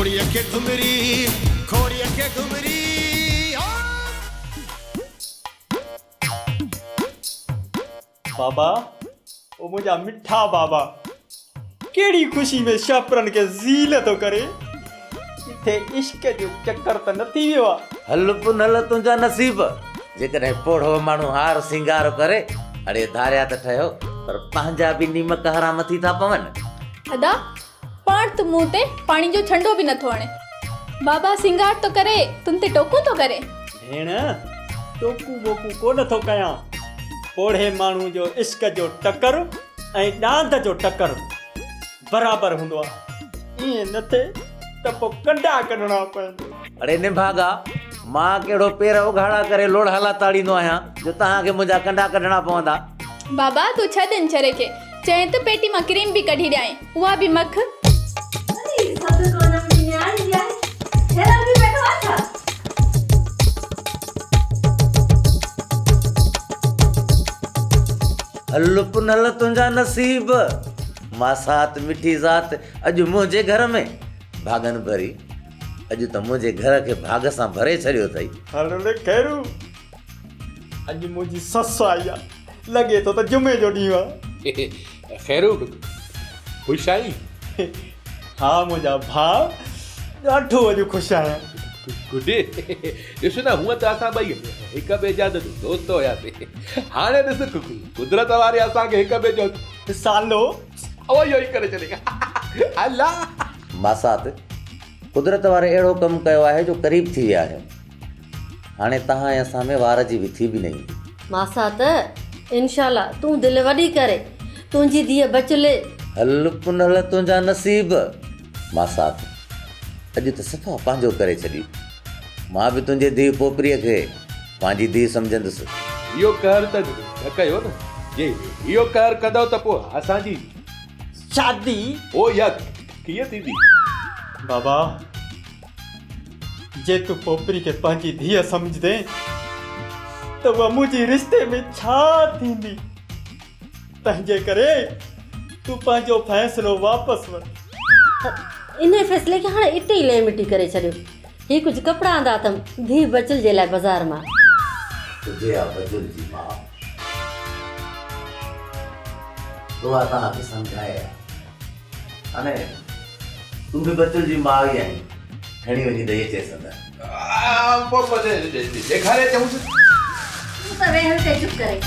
گهوڙيء کي گهمري، گهوڙيء کي گهمري، ها. بابا، او منهنجا مٺا بابا، ڪهڙي خوشي ۾ شهپرن کي ذيل ٿو ڪري، ڪٿي عشق جو چڪر ته نه ٿي ويو آ. هل پنهل تنهنجا نصيب، جيڪڏهن پوڙهو ماڻهو هار سينگار ڪري، اڙي ڌاريا ته ٺهيو، پر پنهنجا به نيمڪ حرام ٿي ٿا پون. ادا، پاڻ ته منهن تي پاڻي جو ڇنڊو به نٿو هڻي. بابا سينگار ٿو ڪري، تون تي ٽوڪون ٿو ڪري. ڀيڻ، ٽوڪون ٻوڪون ڪو نه ٿو ڪيان. پوڙهي ماڻهو جو عشق جو ٽڪر ۽ ڏاند جو ٽڪر برابر هوندو آهي. ائين نه ٿئي ته پوء ڪنڊا ڪڍڻا پون. اڙي نڀاڳا، مان ڪهڙو پير اگهاڙا ڪري لوڙها لاتاڙيندو آهيان جو توهان کي منهنجا ڪنڊا ڪڍڻا پوندا. بابا، تون ڇڏ ان چري کي. چئين ته پيٽي مان ڪريم به ڪڍي ڏيانء، اها به مک. ادي سڌ ڪونه منهنجي نياڻي جي آهي، خيرل به ويٺو آهي ڇا؟ هل پنهل تنهنجا نصيب، ماسات مٺي ذات اڄ منهنجي گهر ۾ ڀاڳن ڀري، اڄ ته منهنجي گهر کي ڀاڳ سان ڀري ڇڏيو اٿئي. هل ري خيرو، اڄ منهنجي سس آئي آ، لڳي ٿو ته جمعي جو ڏينهن آ. خيرو خوش آهين؟ ها منهنجا ڀاء ڏاڍو اڄ خوش آهيان. گڊ ڏس نه هونء ته اسان ٻئي هڪ ٻئي جا دوست هياسين هاڻي ڏس قدرت واري اسان کي هڪ ٻئي جو سالو اهو ئي ڪري ڇڏي الله. ماسات قدرت واري اهڙو ڪم ڪيو آهي جو قريب ٿي ويا آهيون. هاڻي توهان ۽ اسان ۾ وار جي وٿي به نه ايندي. ماسات، انشاء الله، تون دل وڏي ڪري، تنهنجي ڌيء بچلي. هل پنهل تنهنجا نصيب. ماسات، اڄ ته صفا پنهنجو ڪري ڇڏي. مان به تنهنجي ڌيء پوپريء کي پنهنجي ڌيء سمجهندس. اهو قهر ته نه ڪيو نه. جي اهو قهر ڪندؤ ته پوء اسان جي. شادي. پوء اها ڪيئن ٿيندي؟ بابا! جي تون پوپري کي پنهنجي ڌيء سمجهندين ته اها منهنجي رشتي ۾ ڇا ٿيندي؟ تنهنجي ڪري تون پنهنجو فيصلو واپس وٺ. انهيء فيصلي کي هاڻي اتي ئي لئي مٽي ڪري ڇڏيو. هي ڪجهه ڪپڙا آندا اٿم ڌيء بچل جي لاء بازار مان. تنهنجي آ بچل جي ماء. اها توهان کي سمجهائي ها. هاڻي تون به بچل جي ماء ئي آهين، کڻي وڃي ڏئي اچيس اندر. پوء ڏيکاري اچونس. تون ته ويهه هتي چپ ڪري.